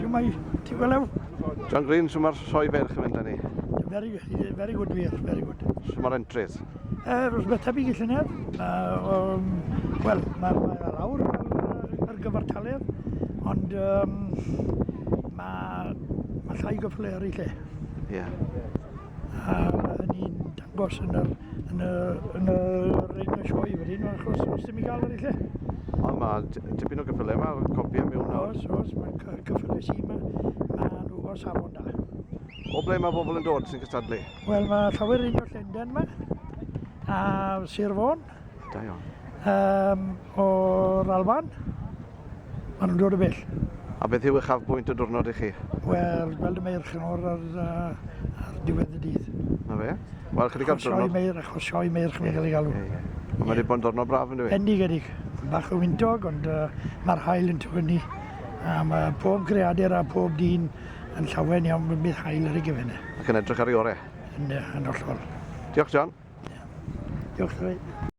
Shwmae, ti'n gweld? John Green, shwt mae'r sioe feirch yn mynd â ni? Very, very good wir, very good. Shwt mae'r entries? Rhywbeth tebyg i llynedd. Wel, mae ma lawr ar gyfartaledd, ond mae ma llai gyffle ar ei lle. Ie. Yeah. A mae hynny'n dangos yn yr, yn y, yn y ring y sioe wedyn, achos os dim i gael ar ei lle. Ond mae tipyn o gyffyle, mae'r copiau mewn nawr. Oes, oes, mae cyffyle sy'n ma, ma nhw o safon da. O ble mae bobl yn dod sy'n cystadlu? Wel, mae llawer un o Llundain yma, a Sir Fôn. Da iawn. O'r Alban. Maen nhw'n dod o bell. A beth yw uchafbwynt y diwrnod i chi? Wel, gweld y meirch yn o'r ar diwedd y dydd. Na fe? Wel, chydig ar diwrnod. Sioe meirch, achos sioe meirch mae'n cael ei galw. Ie, ie. Ond mae wedi bod yn diwrnod braf yn dwi? Bendigedig. Bach o wyntog, ond mae'r haul yn tyfynnu. A mae pob creadur a pob dyn yn llawen iawn bydd haul ar ei gyfenne. Ac yn edrych ar ei orau. Yn, yn hollol. Diolch, John. Diolch, Dwi.